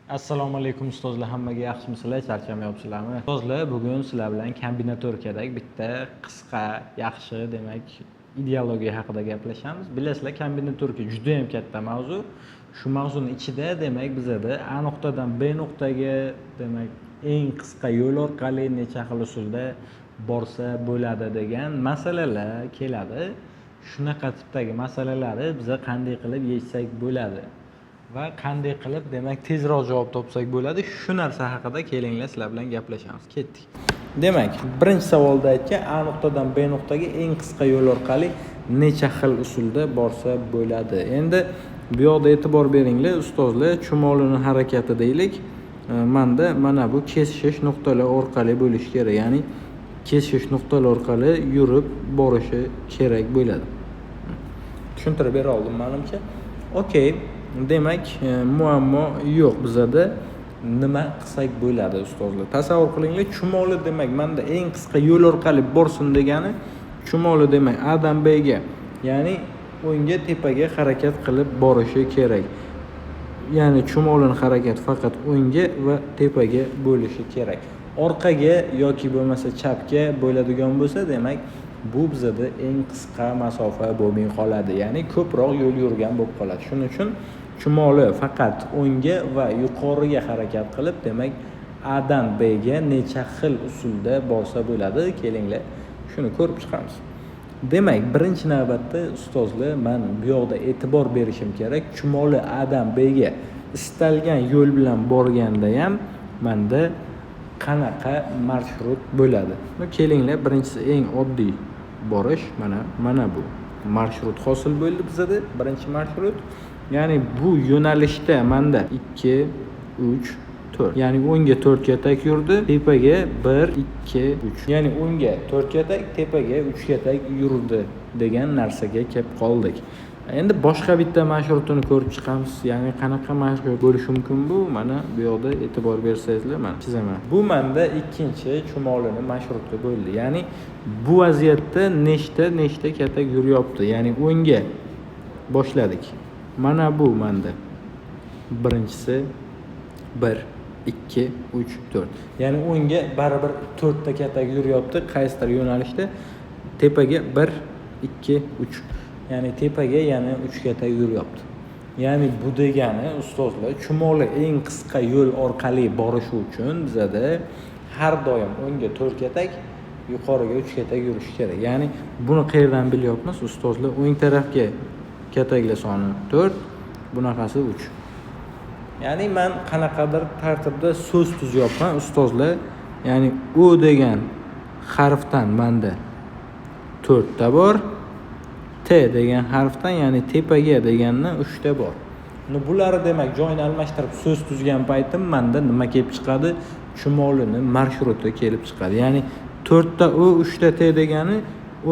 Assalomu alaykum, ustozlar, hammaga yaxshimisizlar, charchamayapsizlarmi? Ustozlar, bugun sizlar bilan kombinatorikadagi bitta qisqa, yaxshi, demak, ideologiya haqida gaplashamiz. Bilasizlar, kombinatorika juda ham katta mavzu. Shu mavzuni ichida, demak, bizada A nuqtadan B nuqtaga, demak, eng qisqa yo'l orqali necha xil usulda borsa bo'ladi degan masalalar keladi. Shunaqa tipdagi masalalarni biza qanday qilib yechsak bo'ladi va qanday qilib, demak, tezroq javob topsak bo'ladi, shu narsa haqida kelinglar, sizlar bilan gaplashamiz. Ketdik. Demak, birinchi savolda aytgan: A nuqtadan B nuqtaga eng qisqa yo'l orqali necha xil usulda borsa bo'ladi. Endi bu yoqda e'tibor beringlar, ustozlar, chumolini harakati deylik. Manda mana bu kesishish nuqtalar orqali bo'lishi kerak, ya'ni kesishish nuqtalar orqali yurib borishi kerak bo'ladi. Tushuntirib bera oldim, manimcha. Okey, demak, muammo yo'q. Bizada nima qilsak bo'ladi, ustozlar? Tasavvur qilinglar, chumoli, demak, manda eng qisqa yo'l orqali borsin degani, chumoli, demak, A dan B ga, ya'ni o'ngga, tepaga harakat qilib borishi kerak. Ya'ni chumolini harakati faqat o'ngga va tepaga bo'lishi kerak. Orqaga yoki bo'lmasa chapga bo'ladigan bo'lsa, demak, bu bizada eng qisqa masofa bo'lmay qoladi, ya'ni ko'proq yo'l yurgan bo'lib qoladi. Shuning uchun chumoli faqat o'ngga va yuqoriga harakat qilib, demak, A dan B ga necha xil usulda borsa bo'ladi, kelinglar, shuni ko'rib chiqamiz. Demak, birinchi navbatda, ustozlar, man bu yoqda e'tibor berishim kerak: chumoli A dan B ga istalgan yo'l bilan borganda ham manda qanaqa marshrut bo'ladi? Kelinglar, birinchisi, eng oddiy borish, mana bu marshrut hosil bo'ldi bizada, birinchi marshrut. Ya'ni bu yo'nalishda manda ikki, uch, to'rt, ya'ni o'ngga to'rt katak yurdi, tepaga bir, ikki, uch, ya'ni o'ngga to'rt katak, tepaga uch katak yurdi degan narsaga kelib qoldik. Endi boshqa bitta marshrutini ko'rib chiqamiz, ya'ni qanaqa marshrut bo'lishi mumkin bu? Mana bu yoqda e'tibor bersangizlar, mana chizaman. Bu manda ikkinchi chumolini marshruti bo'ldi. Ya'ni bu vaziyatda nechta katak yuryapti? Ya'ni o'ngga boshladik, mana bu manda birinchisi, bir, ikki, uch, to'rt, ya'ni o'ngga baribir to'rtta katak yuryapti qaysidir yo'nalishda, tepaga bir, ikki, uch, ya'ni tepaga yana uch katak yuryapti. Ya'ni bu degani, ustozlar, chumoli eng qisqa yo'l orqali borishi uchun bizada har doim o'ngga to'rt katak, yuqoriga uch katak yurishi kerak. Ya'ni buni qayerdan bilyapmiz, ustozlar? O'ng tarafga kataklar soni to'rt, bunaqasi uch. Ya'ni man qanaqadir tartibda so'z tuzyapman, ustozlar. Ya'ni u degan harfdan manda to'rtta bor, t degan harfdan, ya'ni tepaga degandan uchta bor. Bularni, demak, joyini almashtirib so'z tuzgan paytim manda nima kelib chiqadi? Chumolini marshruti kelib chiqadi. Ya'ni to'rtta u, uchta t degani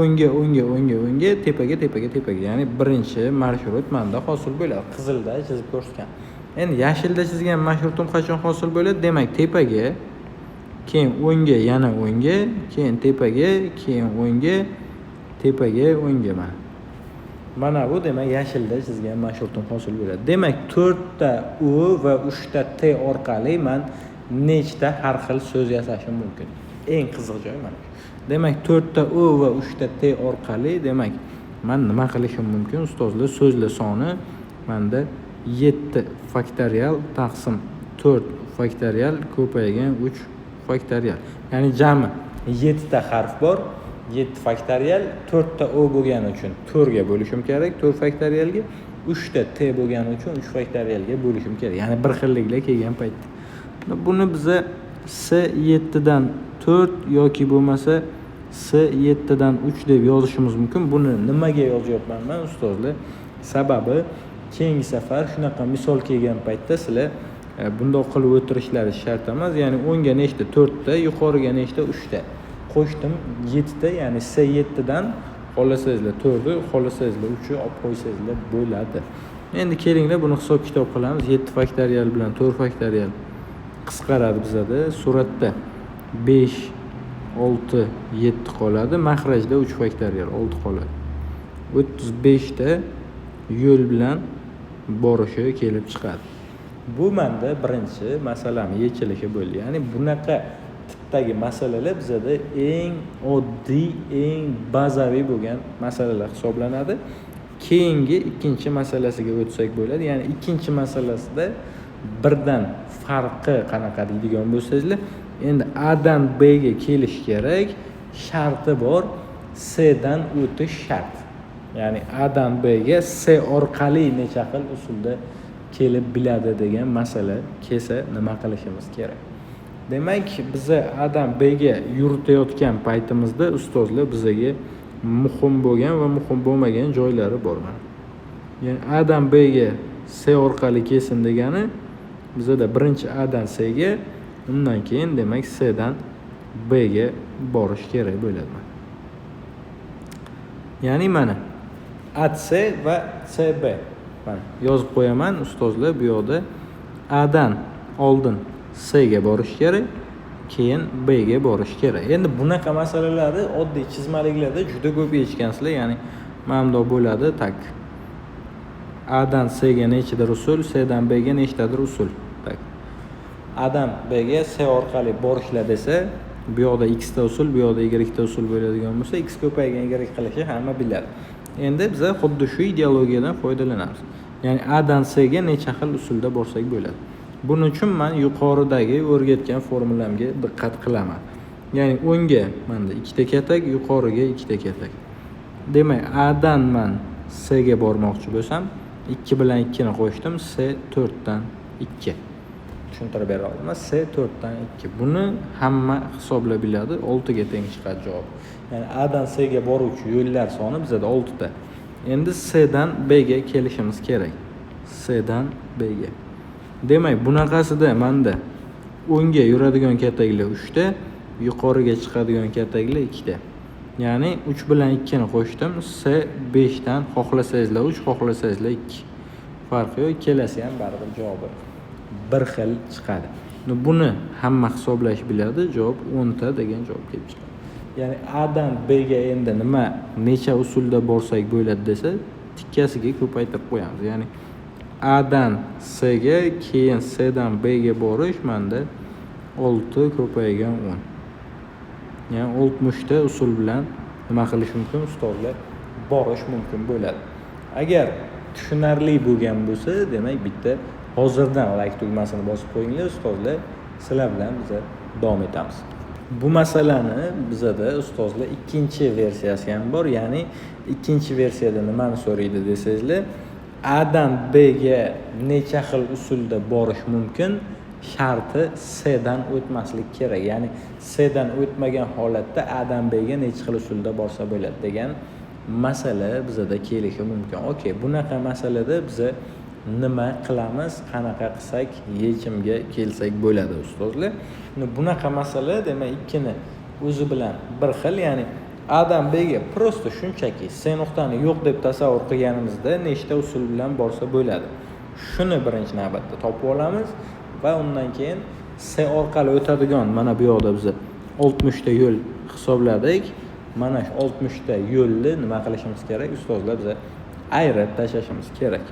o'ngga, o'ngga, o'ngga, o'ngga, tepaga, tepaga, tepaga. Ya'ni birinchi marshrut manda hosil bo'ladi, qizilda chizib ko'rsatgan. Endi yashilda chizgan marshrutim qachon hosil bo'ladi? Demak, tepaga, keyin o'ngga, yana o'ngga, keyin tepaga, keyin o'ngga, tepaga, o'ngga. Mana bu, demak, yashilda chizgan marshrutim hosil bo'ladi. Demak, to'rtta u va uchta t orqali man nechta har xil so'z yasashim mumkin? Eng qiziq joyi mana shu. Demak, to'rtta u va uchta t orqali, demak, man nima qilishim mumkin, ustozlar? So'zlar soni manda yetti faktorial taqsim to'rt faktorial ko'paygan uch faktorial. Ya'ni jami yettita harf bor, yetti faktorial. To'rtta o bo'lgani uchun to'rtga bo'lishim kerak, to'rt faktorialga. Uchta t bo'lgani uchun uch faktorialga bo'lishim kerak, ya'ni bir xilliklar kelgan paytda. Buni biza s yettidan to'rt yoki bo'lmasa s yettidan uch deb yozishimiz mumkin. Buni nimaga yozyapman man, ustozlar? Sababi keyingi safar shunaqa misol kelgan paytda sizlar bundoq qilib o'tirishlari shart emas. Ya'ni o'ngga nechta? To'rtta. Yuqoriga nechta? Uchta. Qo'shdim, yettita. Ya'ni s yettidan xohlasangizlar to'rtni, xohlasangizlar uchni olib qo'ysangizlar bo'ladi. Endi kelinglar, buni hisob kitob qilamiz. Yetti faktorial bilan to'rt faktorial qisqaradi bizada suratda, besh, olti, yetti qoladi. Mahrajda uch faktorial, olti qoladi. 35 ta yo'l bilan borishi kelib chiqadi. Bu manda birinchi masalani yechilishi bo'ldi. Ya'ni bunaqa tipdagi masalalar bizada eng oddiy, eng bazaviy bo'lgan masalalar hisoblanadi. Keyingi ikkinchi masalasiga o'tsak bo'ladi. Ya'ni ikkinchi masalasida birdan farqi qanaqa deydigan bo'lsangizlar, endi A dan B ga kelish kerak, sharti bor, C dan o'tish shart. Ya'ni A dan B ga C orqali necha xil usulda kelib biladi degan masala kelsa nima qilishimiz kerak? Demak, biza A dan B ga yuritayotgan paytimizda ustozlar bizaga muhim bo'lgan va muhim bo'lmagan joylari bor mana. Ya'ni A dan B ga C orqali kelsin degani bizada birinchi A dan C ga, undan keyin demak C dan B ga borish kerak bo'ladi. Ya'ni mana AC va CB. Mana yozib qo'yaman ustozlar, bu yoqda A dan oldin C ga borish kerak, keyin B ga borish kerak. Endi bunaqa masalalarni oddiy chizmaliklarda juda ko'p yechgansizlar. Ya'ni mana bundoq bo'ladi, так. A dan C ga nechidir usul, C dan B ga nechtadir usul. Так. A dan B ga C orqali borishlar desa, bu yoqda x ta usul, bu yoqda y ta usul bo'ladigan bo'lsa, x ko'paygan y qilishi hamma biladi. Endi biza xuddi shu ideologiyadan foydalanamiz. Ya'ni A dan C ga necha xil usulda borsak bo'ladi. Buning uchun men yuqoridagi o'rgatgan formulamga diqqat qilaman. Ya'ni o'ngga menda ikkita katak, yuqoriga ikkita katak. Demak, A dan men C ga bormoqchi bo'lsam, 2 bilan 2 ni qo'shdim, C 4 dan 2. Tushuntirib bera olaman. C 4 dan 2. Buni hamma hisoblab biladi, 6 ga teng chiqadi javob. Ya'ni A dan C ga boruvchi yo'llar soni bizada 6 ta. Endi C dan B ga kelishimiz kerak. C dan B ga. Demak, bunaqasida menda o'ngga yuradigan kataklar 3 ta, yuqoriga chiqadigan kataklar 2 ta. Ya'ni 3 bilan 2 ni qo'shdim, C 5 dan, xohlasangizlar 3, xohlasangizlar 2. Farqi yo'q, ikkalasi ham baribir javobi bir xil chiqadi. Buni hamma hisoblash biladi, javob 10 ta degan javob kelib chiqadi. Ya'ni A dan B ga endi nima necha usulda borsak bo'ladi desa, tikkasiga ko'paytirib qo'yamiz. Ya'ni A dan C ga, keyin C dan B ga borish menda 6 ko'paygan 10. Ya'ni 60 ta usul bilan nima qilish mumkin ustozlar? Borish mumkin bo'ladi. Agar tushunarli bo'lgan bo'lsa, demak bitta hozirdan like tugmasini bosib qo'yinglar ustozlar. Sizlar bilan biz davom etamiz. Bu masalani bizada ustozlar ikkinchi versiyasi ham bor. Ya'ni ikkinchi versiyada nimani so'raydi desangizlar, A dan B ga necha xil usulda borish mumkin, sharti C dan o'tmaslik kerak. Ya'ni C dan o'tmagan holatda A dan B ga necha xil usulda borsa bo'ladi degan masala bizada kelishi mumkin. Okey, bunaqa masalada biza nima qilamiz, qanaqa qilsak yechimga kelsak bo'ladi ustozlar? Bunaqa masala demak ikkini o'zi bilan bir xil, ya'ni A dan B ga просто shunchaki C nuqtani yo'q deb tasavvur qilganimizda nechta usul bilan borsa bo'ladi. Shuni birinchi navbatda topib olamiz va undan keyin C orqali o'tadigan mana bu yoqda biz 60 ta yo'l hisobladik. Mana shu 60 ta yo'lni nima qilishimiz kerak ustozlar? Biz ayirib tashlashimiz kerak.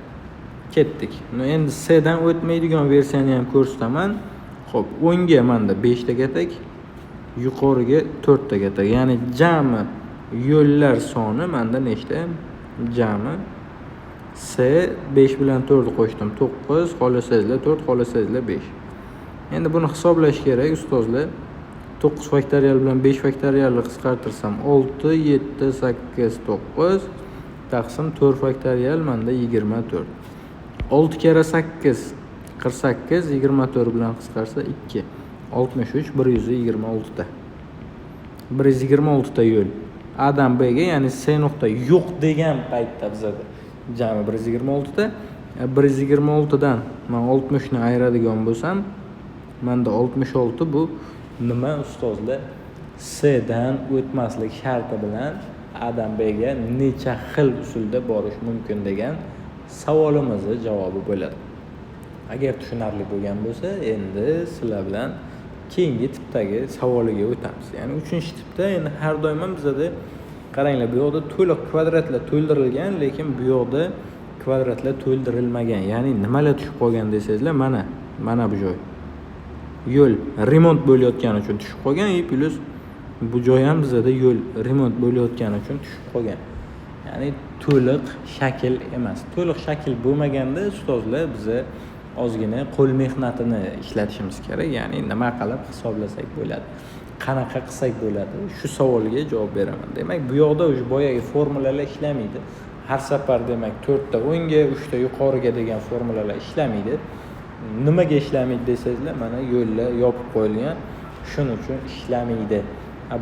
Ketdik. Endi C dan o'tmaydigan versiyani ham ko'rsataman. Xo'p, o'ngga menda 5 ta katak, yuqoriga 4 ta katak. Ya'ni jami yo'llar soni menda nechta? Jami C 5 bilan 4 ni qo'shdim, 9, xohlasangizlar 4, xohlasangizlar 5. Endi buni hisoblash kerak ustozlar. 9 faktorial bilan 5 faktorialni qisqartirsam 6, 7, 8, 9 taqsim 4 faktorial menda 24. 6 karra 8 48, 24 bilan qisqarsa 2. 63, 126 ta. 126 ta yo'l. A dan B ga, ya'ni C nuqta yo'q degan paytda bizada jami 126 ta. 126 dan men 60 ni ayiradigan bo'lsam, menda 66. Bu nima ustozlar? C dan o'tmaslik sharti bilan A dan B ga necha xil usulda borish mumkin degan savolimizni javobi bo'ladi. Agar tushunarli bo'lgan bo'lsa, endi sizlar bilan keyingi tipdagi savoliga o'tamiz. Ya'ni 3-tipda endi har doim ham bizada qaranglar, bu yoqda to'liq kvadratlar to'ldirilgan, lekin bu yoqda Kvadratlar to'ldirilmagan. Ya'ni nimalar tushib qolgan desangizlar, mana bu joy. Yo'l remont bo'layotgani uchun tushib qolgan, и плюс bu joy ham bizada yo'l remont bo'layotgani uchun tushib qolgan. Ya'ni to'liq shakl emas. To'liq shakl bo'lmaganda ustozlar biza ozgina qo'l mehnatini ishlatishimiz kerak. Ya'ni nima qilib hisoblasak bo'ladi, qanaqa qilsak bo'ladi, shu savolga javob beraman. Demak, bu yoqda o'sha boyagi formulalar ishlamaydi. Har safar demak 4 ta o'ngga, 3 ta yuqoriga degan formulalar ishlamaydi. Nimaga ishlamaydi desangizlar, mana yo'llar yopib qo'yilgan, shuning uchun ishlamaydi.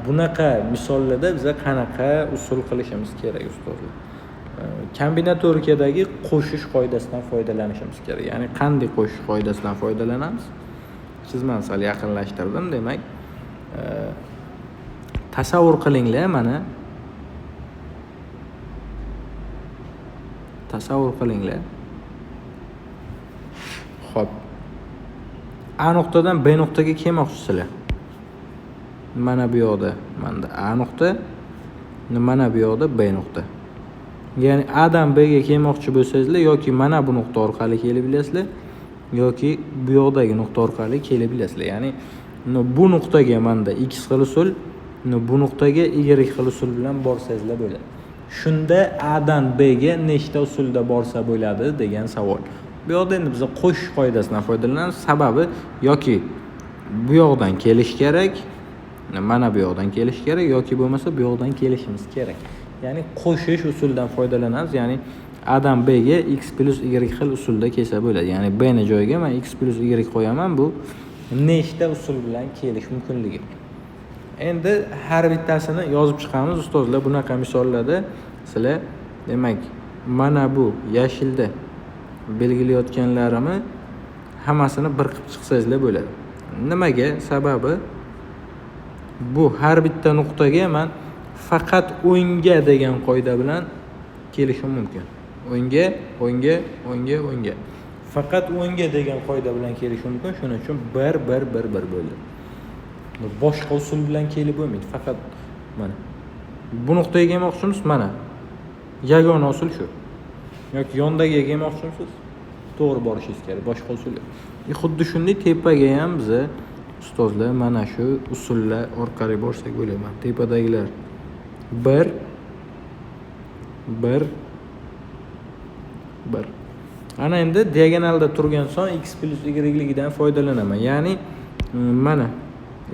Bunaqa misollarda biza qanaqa usul qilishimiz kerak ustozlar? Kombinatorikadagi qo'shish qoidasidan foydalanishimiz kerak. Ya'ni qanday qo'shish qoidasidan foydalanamiz? Chizmani sal yaqinlashtirdim, demak, tasavvur qilinglar, mana tasavvur qilinglar. Xo'p. A nuqtadan B nuqtaga kelmoqchisizlar. Mana bu yoqda menda A nuqta, mana bu yoqda B nuqta. Ya'ni A dan B ga kelmoqchi bo'lsangizlar, yoki mana bu nuqta orqali kelib bilasizlar, yoki bu yoqdagi nuqta orqali kelib bilasizlar. Ya'ni bu nuqtaga menda x xil usul, bu nuqtaga y xil usul bilan borsangizlar bo'ladi. Shunda A dan B ga nechta usulda borsa bo'ladi degan savol. Bu yoqda endi biz qo'shish qoidasidan foydalanamiz. Sababi yoki bu yoqdan kelish kerak, mana bu yoqdan kelish kerak, yoki bo'lmasa bu yoqdan kelishimiz kerak. Ya'ni qo'shish usulidan foydalanamiz. Ya'ni A dan B ga x plus y xil usulda kelsa bo'ladi. Ya'ni B ni joyiga men x plus y qo'yaman, bu nechta usul bilan kelish mumkinligi. Endi har bittasini yozib chiqamiz ustozlar. Bunaqa misollarda sizlar demak mana bu yashilda belgilayotganlarimni hammasini bir qilib chiqsangizlar bo'ladi. Nimaga? Sababi bu har bitta nuqtaga men faqat o'ngga degan qoida bilan kelishim mumkin. O'ngga, o'ngga, o'ngga, o'ngga. Faqat o'ngga degan qoida bilan kelishim mumkin. Shuning uchun 1 1 1 1 bo'ldi. Boshqa usul bilan kelib bo'lmaydi. Faqat mana bu nuqtaga kelmoqchimiz, mana yagona usul shu. Yoki yondagiga kelmoqchimisiz, to'g'ri borishingiz kerak, boshqa usul yo'q. Xuddi shunday tepaga ham biza ustozlar mana shu usullar orqali borsak bo'ladi. Mana tepadagilar 1 1 1. Ana endi diagonalda turgan son x plus y ligidan foydalanaman. Ya'ni mana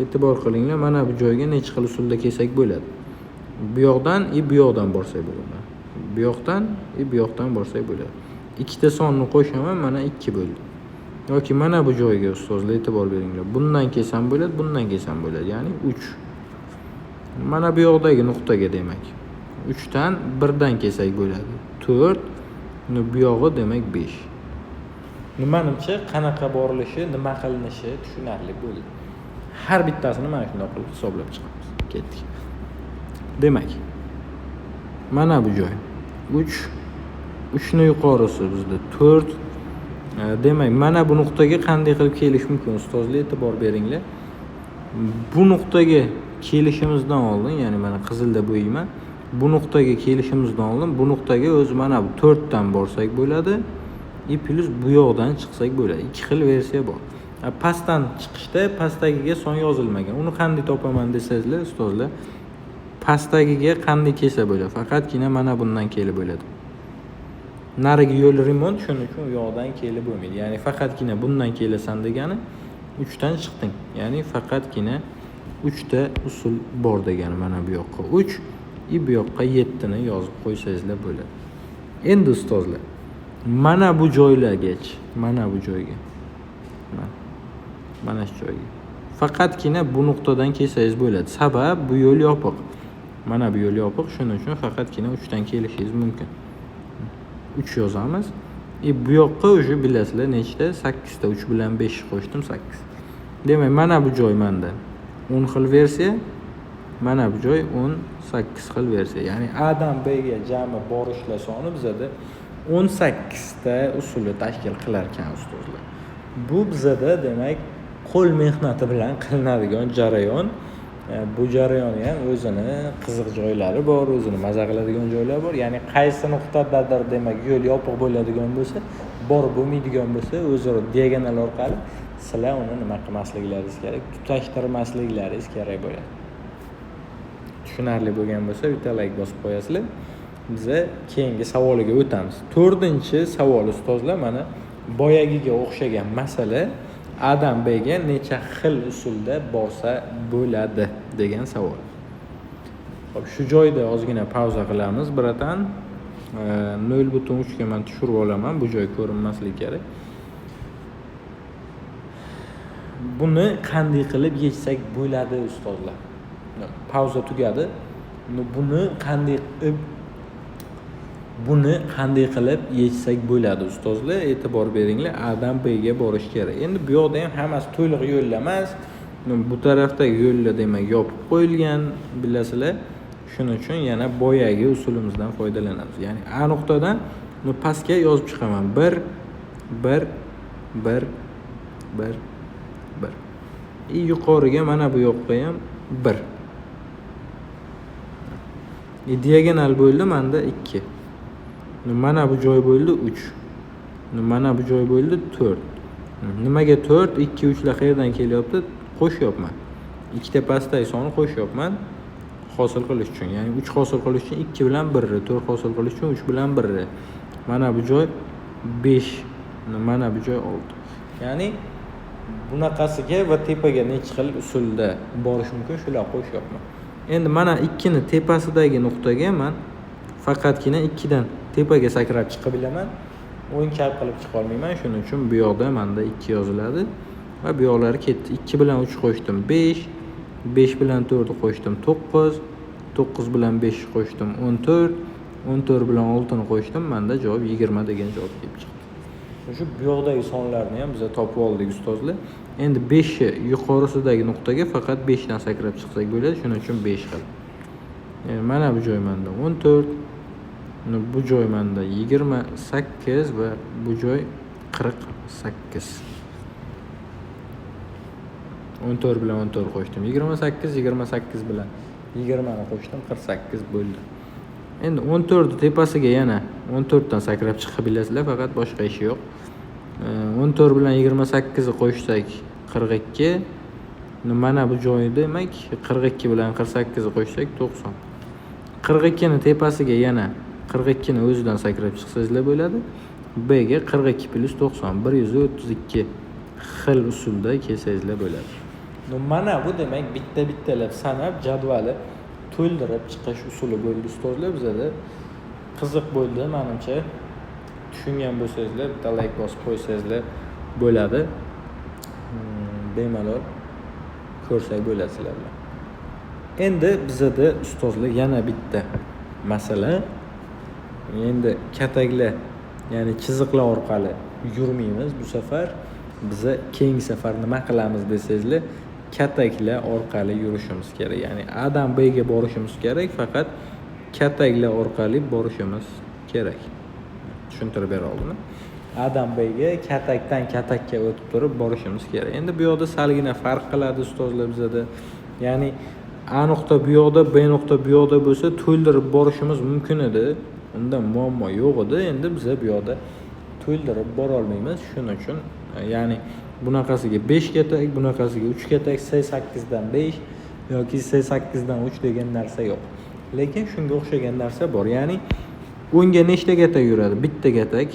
e'tibor qilinglar, mana bu joyga necha xil usulda kelsak bo'ladi. Bu yoqdan i bu yoqdan borsak bo'ladi. Bu yoqdan i bu yoqdan borsak bo'ladi. Ikkita sonni qo'shaman, mana 2 bo'ldi. Yoki mana bu joyga ustozlar e'tibor beringlar. Bundan kelsam bo'ladi, bundan kelsam bo'ladi. Ya'ni 3. Mana bu yoqdagi nuqtaga demak 3 dan 1 dan kelsak bo'ladi. 4. Bu yog'i demak 5. Manimcha qanaqa borilishi, nima qilinishi tushunarli bo'ldi. Har bittasini mana shunday qilib hisoblab chiqamiz. Ketdik. Demak, mana bu joy 3, 3 ni yuqorisi bizda 4. Demak, mana bu nuqtaga qanday qilib kelish mumkin ustozlar, e'tibor beringlar. Bu nuqtaga kelishimizdan oldin, ya'ni mana qizilda bo'yayman. Bu nuqtaga kelishimizdan oldin bu nuqtaga o'zi mana bu 4 dan borsak bo'ladi. I plus bu yoqdan chiqsak bo'ladi. Ikki xil versiya bor. Pastdan chiqishda pastdagiga son yozilmagan. Uni qanday topaman desangizlar ustozlar, pastdagiga qanday kelsa bo'ladi? Faqatgina mana bundan kelib bo'ladi. Narigi yo'l remont, shuning uchun u yoqdan kelib bo'lmaydi. Ya'ni faqatgina bundan kelasan degani 3 dan chiqding. Ya'ni faqatgina 3 ta usul bor degani. Mana bu yoqqa 3, i bu yoqqa 7 ni yozib qo'ysangizlar bo'ladi. Endi ustozlar, mana bu joylargacha, mana bu joyga, mana shu joyga faqatgina bu nuqtadan kelsangiz bo'ladi. Sabab bu yo'l yopiq. Mana bu yo'l yopiq, shuning uchun faqatgina 3 dan kelishingiz mumkin. 3 yozamiz. Bu yoqqa o'sha bilasizlar nechta? 8 ta. 3 bilan 5 qo'shdim, 8. Demak, mana bu joy menda 10 xil versiya, mana bu joy 18 xil versiya. Ya'ni A dan B ga jami borishlar soni bizada 18 ta usulni tashkil qilar ekan ustozlar. Bu bizada demak qo'l mehnati bilan qilinadigan jarayon. Bu jarayoni ham o'zini qiziq joylari bor, o'zini maza qiladigan joylari bor. Ya'ni qaysi nuqtadadir demak yo'l yopiq bo'ladigan bo'lsa, borib bo'lmaydigan bo'lsa, o'zaro diagonal orqali sizlar uni nima qilmasliklaringiz kerak, tutashtirmasliklaringiz kerak bo'ladi. Tushunarli bo'lgan bo'lsa, bitta like bosib qo'yasizlar. Biza keyingi savoliga o'tamiz. 4-savol ustozlar, mana boyagiga o'xshagan masala. A dan B ga necha xil usulda borsa bo'ladi degan savol. Xo'p, shu joyda ozgina pauza qilamiz, bratan. 0.3 ga men tushirib olaman, bu joy ko'rinmasligi kerak. Buni qanday qilib yechsak bo'ladi ustozlar? Pauza tugadi. Buni qanday qilib yechsak bo'ladi ustozlar? E'tibor beringlar, A dan B ga borish kerak. Endi bu yoqda ham hammasi to'liq yo'llar emas. Bu tarafdagi yo'llar demak yopib qo'yilgan, bilasizlar. Shuning uchun yana boyagi usulimizdan foydalanamiz. Ya'ni A nuqtadan pastga yozib chiqaman. 1 1 1 1 1. Yuqoriga mana bu yoqqa ham 1. Diagonal bo'ldi menda 2. Mana bu joy bo'ldi 3. Mana bu joy bo'ldi 4. Nimaga 4? 2 3 lar qayerdan kelyapti? Qo'shyapman. Ikkita pastdagi sonni qo'shyapman hosil qilish uchun. Ya'ni 3 hosil qilish uchun 2 bilan 1, 4 hosil qilish uchun 3 bilan 1. Mana bu joy 5, mana bu joy 6. Ya'ni bunaqasiga va tepaga necha xil usulda borish mumkin, shular qo'shyapman. Endi mana 2 ni tepasidagi nuqtaga men faqatgina 2 dan tepaga sakrab chiqa bilaman. O'ng chap qilib chiqa olmayman. Shuning uchun bu yoqda menda 2 yoziladi va bu yoqlari ketdi. 2 bilan 3 qo'shdim 5, 5 bilan 4 qo'shdim 9, 9 bilan 5 qo'shdim 14, 14 bilan 6 ni qo'shdim, menda javob 20 degan javob kelib chiqdi. Shu bu yoqdagi sonlarni ham biz topib oldik ustozlar. Endi 5 ni yuqorisidagi nuqtaga faqat 5 dan sakrab chiqsak bo'ladi. Shuning uchun 5 xil. Yani mana bu joy menda 14, bu joy menda 28 va bu joy 48. 14 bilan 14 qo'shdim 28, 28 bilan 20 ni qo'shdim 48 bo'ldi. Endi 14 ni tepasiga yana 14 dan sakrab chiqa bilasizlar, faqat boshqa ishi yo'q. 14 bilan 28 ni qo'shsak 42. Mana bu joyda demak 42 bilan 48 ni qo'shsak 90. 42 ni tepasiga yana 42 ni o'zidan sakrab chiqsangizlar bo'ladi. B ga 42 plus 90, 132 xil usulda kelsangizlar bo'ladi. Mana bu demak bitta-bittalab sanab jadvali to'ldirib chiqish usuli bo'ldi ustozlar. Bizada qiziq bo'ldi menimcha. Tushungan bo'lsangizlar bitta like bosib qo'ysangizlar bo'ladi. Bemalol ko'rsak bo'ladi sizlar bilan. Endi bizada ustozlar yana bitta masala. Endi kataklar, ya'ni chiziqlar orqali yurmaymiz bu safar. Biza keyingi safar nima qilamiz desangizlar, kataklar orqali yurishimiz kerak. Ya'ni A dan B ga borishimiz kerak, faqat kataklar orqali borishimiz kerak. Tushuntirib bera oldimmi? A dan B ga katakdan katakka o'tib turib borishimiz kerak. Endi bu yoqda salgina farq qiladi ustozlar bizada. Ya'ni A nuqta bu yoqda, B nuqta bu yoqda bo'lsa to'ldirib borishimiz mumkin edi. Unda muammo yo'q edi. Endi biza bu yoqda to'ldirib bora olmaymiz. Shuning uchun ya'ni bunaqasiga 5 katak, bunaqasiga 3 katak, S8 dan 5 yoki S8 dan 3 degan narsa yo'q. Lekin shunga o'xshagan narsa bor. Ya'ni o'ngga nechta katak yuradi? Bitta katak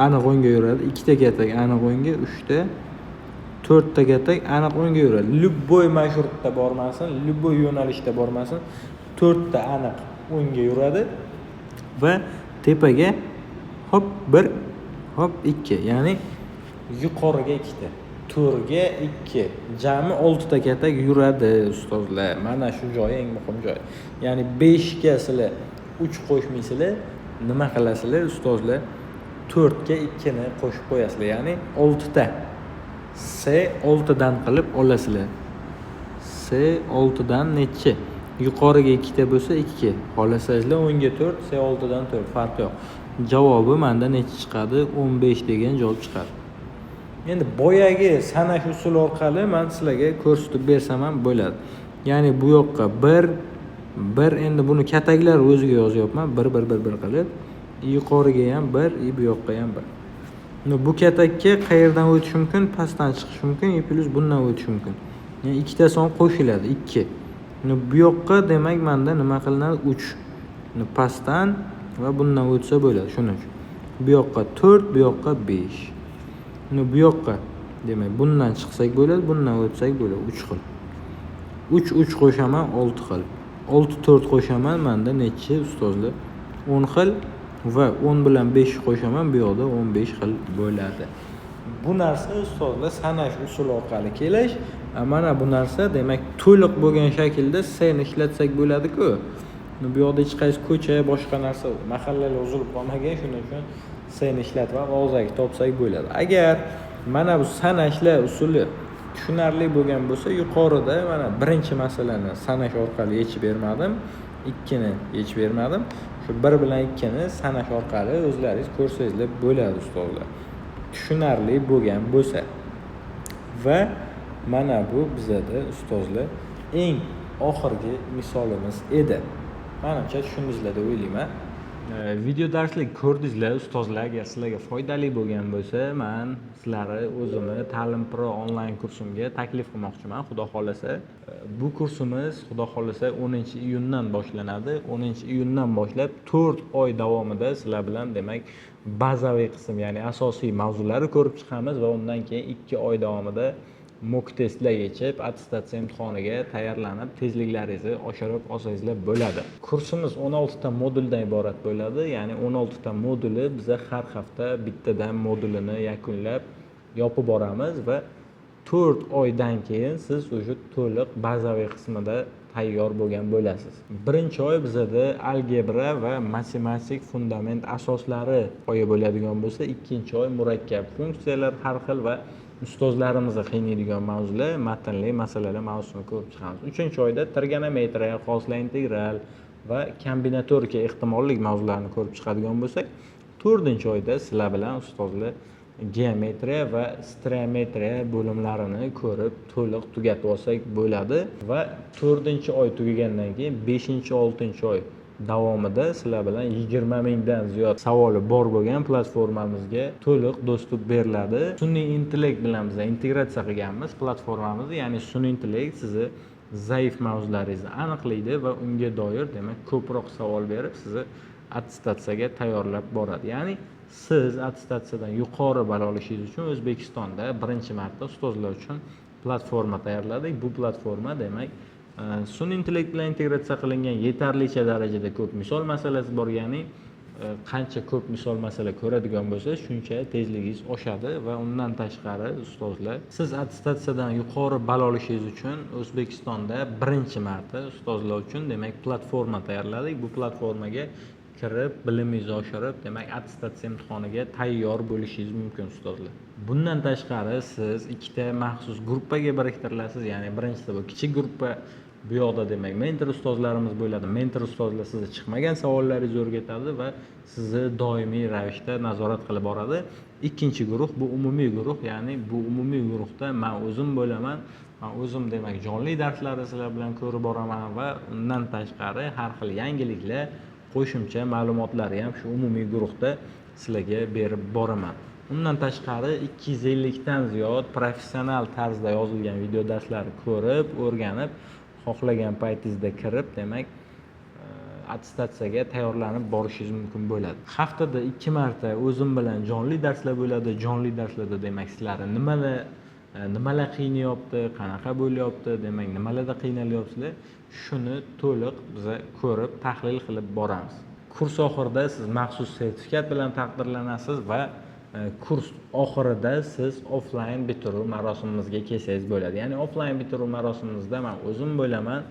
aniq o'ngga yuradi, ikkita katak aniq o'ngga, 3 ta, 4 ta katak aniq o'ngga yuradi. Любой marshrutda bormasin, любой yo'nalishda bormasin, 4 ta aniq o'ngga yuradi va tepaga hop 1, hop 2, ya'ni yuqoriga 2 ta, to'rga 2, jami 6 ta katak yuradi ustozlar. Mana shu joyi eng muhim joy. Ya'ni 5 ga sizlar 3 qo'shmaysizlar, nima qilasizlar ustozlar? 4 ga 2 ni qo'shib qo'yasizlar, ya'ni 6 ta. S 6 dan qilib olasizlar. S 6 dan nechi? Yuqoriga 2 ta bo'lsa 2. Xohlasangizlar o'ngga 4, S 6 dan 4, farqi yo'q. Javobi menda nechi chiqadi? 15 degan javob chiqadi. Endi boyagi sanash usuli orqali men sizlarga ko'rsatib bersam ham bo'ladi. Ya'ni bu yoqqa 1 1, endi buni kataklar o'ziga yozyapman, 1 1 1 1 qilib, yuqoriga ham 1, bu yoqqa ham 1. Bu katakka qayerdan o'tish mumkin? Pastdan chiqish mumkin, и плюс bundan o'tish mumkin. Ya'ni ikkita son qo'shiladi, 2. Bu yoqqa demak menda nima qilinadi? 3. Pastdan va bundan o'tsa bo'ladi, shuning uchun. Bu yoqqa 4, bu yoqqa 5. Bu yoqqa demak bundan chiqsak bo'ladi, bundan o'tsak bo'ladi, 3 xil. 3 3 qo'shaman, 6 xil. 6 4 qo'shaman, menda nechi ustozlar? 10 xil va 10 bilan 5 qo'shaman, bu yoqda 15 xil bo'ladi. Bu narsa ustozlar sanash usuli orqali kelish. Mana bu narsa demak to'liq bo'lgan shaklda S ni ishlatsak bo'ladi-ku. Bu yoqda hech qaysi ko'cha, boshqa narsa, mahallalar uzilib qolmagan, shuning uchun S ni ishlatib ham og'zaki topsak bo'ladi. Agar mana bu sanashlar usuli tushunarli bo'lgan bo'lsa, yuqorida mana birinchi masalani sanash orqali yechib bermadim, 2ni yechib bermadim. Shu 1 bilan 2ni sanash orqali o'zlaringiz ko'rsangizlar bo'ladi ustozlar. Tushunarli bo'lgan bo'lsa. Va mana bu bizada ustozlar eng oxirgi misolimiz edi. Menimcha tushundingizlar deb o'ylayman. Video darslik ko'rdingizlar ustozlar, agar sizlarga foydali bo'lgan bo'lsa, men sizlarni o'zimni Ta'lim Pro onlayn kursimga taklif qilmoqchiman, xudo xolasa. Bu kursimiz xudo xolasa 10-iyundan boshlanadi. 10-iyundan boshlab 4 oy davomida sizlar bilan demak bazaviy qism, ya'ni asosiy mavzularni ko'rib chiqamiz va undan keyin 2 oy davomida mock testlar yechib, attestatsiya imtihoniga tayyorlanib, tezliklaringizni oshirib olsangizlar bo'ladi. Kursimiz 16 ta moduldan iborat bo'ladi. Ya'ni 16 ta moduli biza har hafta bittadan modulini yakunlab yopib boramiz va 4 oydan keyin siz уже to'liq bazaviy qismida tayyor bo'lgan bo'lasiz. Birinchi oy bizada algebra va matematik fundament asoslari oyi bo'ladigan bo'lsa, ikkinchi oy murakkab funksiyalar har xil va ustozlarimizni qiynaydigan mavzular, matnli masalalar mavzusini ko'rib chiqamiz. Uchinchi oyda trigonometriya, xosla integral va kombinatorika ehtimollik mavzularini ko'rib chiqadigan bo'lsak, to'rtinchi oyda sizlar bilan ustozlar geometriya va stereometriya bo'limlarini ko'rib to'liq tugatib olsak bo'ladi va 4-oy tugagandan keyin 5-6 oy davomida sizlar bilan 20 mingdan ziyod savoli bor bo'lgan platformamizga to'liq доступ beriladi. Sun'iy intellekt bilan biz integratsiya qilganmiz platformamizni, ya'ni sun'iy intellekt sizni zaif mavzularingizni aniqlaydi va unga doir demak ko'proq savol berib sizni attestatsiyaga tayyorlab boradi. Ya'ni siz attestatsiyadan yuqori ball olishingiz uchun O'zbekistonda birinchi marta ustozlar uchun platforma tayyorladik. Bu platforma demak sun'iy intellekt bilan integratsiya qilingan, yetarlicha darajada ko'p misol masalasi bor, ya'ni qancha ko'p misol masala ko'radigan bo'lsa, shuncha tezligingiz oshadi va undan tashqari ustozlar siz attestatsiyadan yuqori ball olishingiz uchun O'zbekistonda birinchi marta ustozlar uchun demak platforma tayyorladik. Bu platformaga kirib, bilimingizni oshirib, demak attestatsiya imtihoniga tayyor bo'lishingiz mumkin ustozlar. Bundan tashqari siz ikkita maxsus gruppaga biriktirilasiz, ya'ni birinchisi bu kichik gruppa, bu yoqda demak mentor ustozlarimiz bo'ladi. Mentor ustozlar sizni chiqmagan savollaringizni o'rgatadi va sizni doimiy ravishda nazorat qilib boradi. Ikkinchi guruh bu umumiy guruh, ya'ni bu umumiy guruhda man o'zim bo'laman. Man o'zim demak jonli darslarni sizlar bilan ko'rib boraman va undan tashqari har xil yangiliklar, qo'shimcha ma'lumotlarni ham shu umumiy guruhda sizlarga berib boraman. Undan tashqari 250 dan ziyod professional tarzda yozilgan video darslarni ko'rib, o'rganib, xohlagan paytingizda kirib, demak attestatsiyaga tayyorlanib borishingiz mumkin bo'ladi. Haftada 2 marta o'zim bilan jonli darslar bo'ladi. Jonli darslarda demak sizlarni nimalar qiynayapti, qanaqa bo'lyapti, demak nimalarda qiynalyapsizlar, shuni to'liq biza ko'rib, tahlil qilib boramiz. Kurs oxirida siz maxsus sertifikat bilan taqdirlanasiz va kurs oxirida siz offlayn bitiruv marosimimizga kelsangiz bo'ladi. Ya'ni offlayn bitiruv marosimimizda man o'zim bo'laman.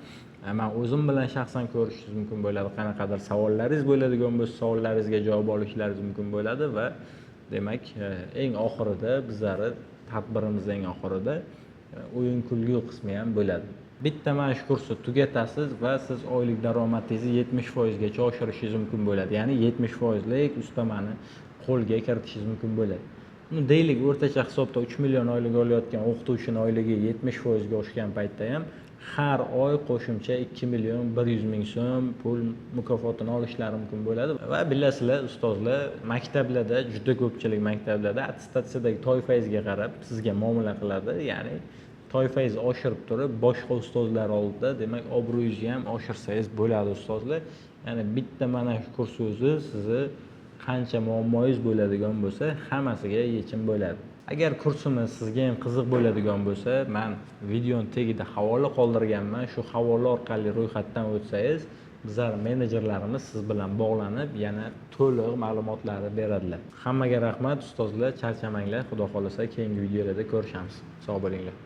Man o'zim bilan shaxsan ko'rishingiz mumkin bo'ladi. Qanaqadir savollaringiz bo'ladigan bo'lsa, savollaringizga javob olishlaringiz mumkin bo'ladi va demak eng oxirida bizlarni tadbirimiz eng oxirida o'yin kulgu qismi ham bo'ladi. Bitta mana shu kursni tugatasiz va siz oylik daromadingizni 70% gacha oshirishingiz mumkin bo'ladi. Ya'ni 70%lik ustamani qo'lga kiritishingiz mumkin bo'ladi. Deylik, o'rtacha hisobda 3 million oylik olayotgan o'qituvchini oyligi 70% ga oshgan paytda ham har oy qo'shimcha 2 million 100 ming so'm pul mukofotini olishlari mumkin bo'ladi. Va bilasizlar, ustozlar, maktablarda, juda ko'pchilik maktablarda attestatsiyadagi toifangizga qarab sizga muomala qiladi. Ya'ni toifangizni oshirib turib, boshqa ustozlar oldida, demak, obro'yingizni ham oshirsangiz bo'ladi, ustozlar. Ya'ni bitta mana shu kurs o'zi sizni qancha muammoyingiz bo'ladigan bo'lsa, hammasiga yechim bo'ladi. Agar kursimiz sizga ham qiziq bo'ladigan bo'lsa, man videoni tagida havola qoldirganman. Shu havola orqali ro'yxatdan o'tsangiz, bizlar menejerlarimiz siz bilan bog'lanib, yana to'liq ma'lumotlarni beradilar. Hammaga rahmat, ustozlar, charchamanglar. Xudo xohlasa, keyingi videolarda ko'rishamiz. Sog' bo'linglar.